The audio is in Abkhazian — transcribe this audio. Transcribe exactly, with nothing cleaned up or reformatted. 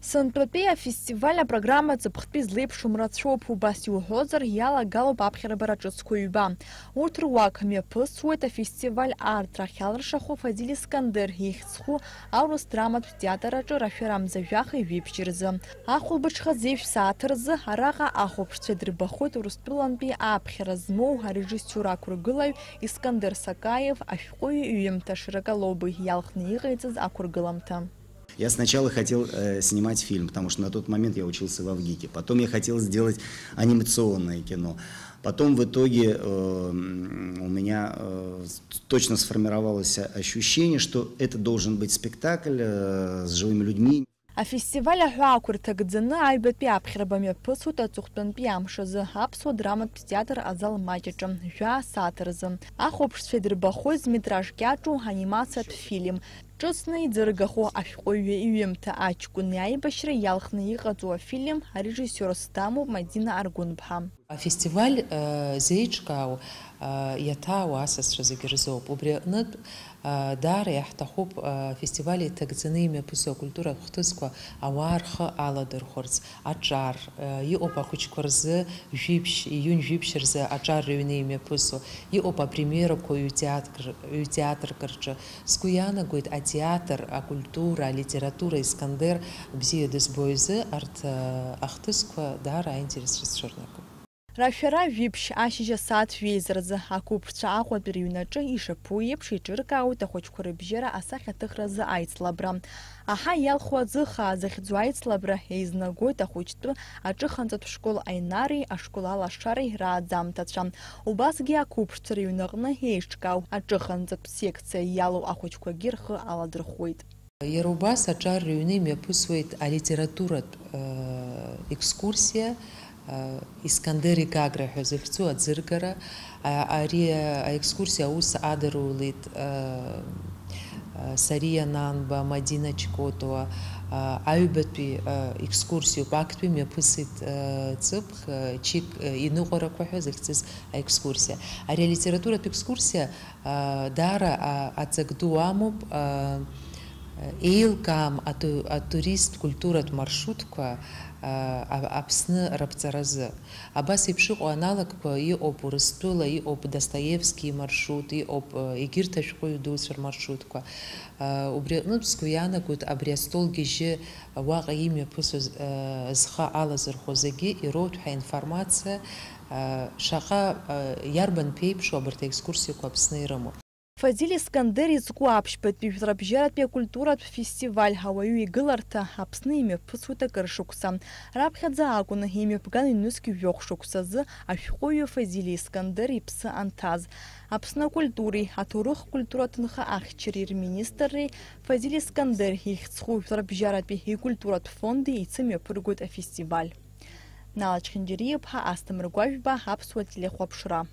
Сынтәатәи афестиваль апрограмма ҵыԥхтәи злеиԥшым рацәоуп, убас иуҳәозар, иалагалоуп аԥхьарбара ҿыцқәа ҩба. Урҭ руак мҩаԥысуеит афестиваль аартра ахьалыршахо Фазиль Искандер ихьӡ зху аурыс драматә театр аҿы рашәара мза жәахеи жәибжь рзы. Ахәылбыҽха зежә сааҭ рзы араҟа ахәаԥшцәа дырбахоит Урыстәылантәи аԥхьара змоу арежиссиор ақәыргылаҩ Искандер Сакаев ашәҟәыҩҩы иҩымҭа Широколобы иалхны иҟаиҵаз ақәыргыламҭа. Я сначала хотел э, снимать фильм, потому что на тот момент я учился в Авгике. Потом я хотел сделать анимационное кино. Потом в итоге э, м, у меня э, с- точно сформировалось ощущение, что это должен быть спектакль э, с живыми людьми. Афестиваль аҳәаақәа рҭагӡаны аҩбатәи аԥхьарба мҩаԥысуеит аҵыхәтәантәи амш азы аԥсуа драматә театр азал маҷ аҿы, жәаа сааҭ рзы. Ахәаԥшцәа идырбахоит зметраж кьаҿу анимациатә фильм. Ҿыцны иӡыргахо ашәҟәыҩҩы иҩымҭа аҷкәыни аибашьра иалхны иҟаҵоу афильм арежиссиор сдамоуп Мадина Аргәынԥҳа. Афестиваль э, зеиҿкаау э, иаҭаау асасцәа зегьы рзоуп. Убри аҟнытә э, даара иаҳҭахуп э, афестиваль иҭагӡаны имҩаԥысуа акультуратә хҭысқәа ауаа рхы аладырхәырц, аҿар, э, иҟоуп ахәыҷқәа рзы жәибжь, июнь жәибжь рзы аҿар рыҩны имҩаԥысуа, иҟоуп апремиерақәа ҩ-театр, ҩ-театрк рҿы. Сгәы иаанагоит атеатр, акультура, алитература Искандер бзиа дызбо изы арҭ э, ахҭысқәа даара аинтерес рызцәырнагоит. Рашәара жәибжь ашьыжь асааҭ жәеиза рзы ақәыԥшцәа Аҟәатәи рыҩнаҿы ишаԥу еиԥш еиҿыркаауеит ахәыҷқәа рыбжьара асахьаҭыхразы аицлабра. Аҳа иалху аӡы хаа захьӡу аицлабра еизнагоит ахәыҷтәы аҿыханҵатә школ Аинари ашкол алашареи рааӡамҭацәа. Убасгьы ақәыԥшцәа рыҩнаҟны еиҿкаау аҿыханҵатә секциа иалоу ахәыҷқәагьы рхы аладырхәуеит. Иара убас аҿар рыҩны имҩаԥысуеит алитературатә э, екскурсиа, э, Искандери Гагра ҳәа захьӡу аӡыргара. А- Ари аекскурсиа аус адароулеит э, э, Сариа Нанба, Мадина Чкотова, э, аҩбатәи э, екскурсиоуп, актәи мҩаԥысит э, ҵыԥх, э, чик э, иныҟәарақәа ҳәа захьӡыз аекскурсиа. Ари алитературатә екскурсиа Даара аҵак ду амоуп, еилкаам ату-, атуристтә культуратә маршрутқәа Аԥсны раԥҵаразы. Абас еиԥш иҟоу аналогқәа иҟоуп Урыстәыла, иҟоуп Достоевски имаршрут, иҟоуп егьырҭ ашәҟәыҩҩы дуцәа рмаршрутқәа. Убри аҟнытә сгәы иаанагоит абри астол гьежьы уаҟа имҩаԥысуаз зхы алазырхәо зегьы ироуҭ ҳаинформациа Шаҟа, иарбан ԥеиԥшу абарҭ аекскурсиақәа Аԥсны ирымоу? Фазиль Искандер изку аԥшьбатәи жәларбжьаратәи акультуратә фестиваль ауаҩы игыларҭа Аԥсны имҩаԥысуеит акыр шықәса. Раԥхьаӡа акәын имҩаԥган ҩнызқь жәохә шықәсазы ашәҟәыҩҩы Фазиль Искандер иԥсы анҭаз. Аԥсны акультуреи аҭоурых-культура ҭынха ахьчареи рминистрреи Фазиль Искандер ихьӡ зху жәларбжьаратәи икультуратә фонди еицымҩаԥыргоит афестиваль. Нала Чхинџьариа-иԥҳа, Асҭамыр Гәажәба, Аԥсуа телехәаԥшра.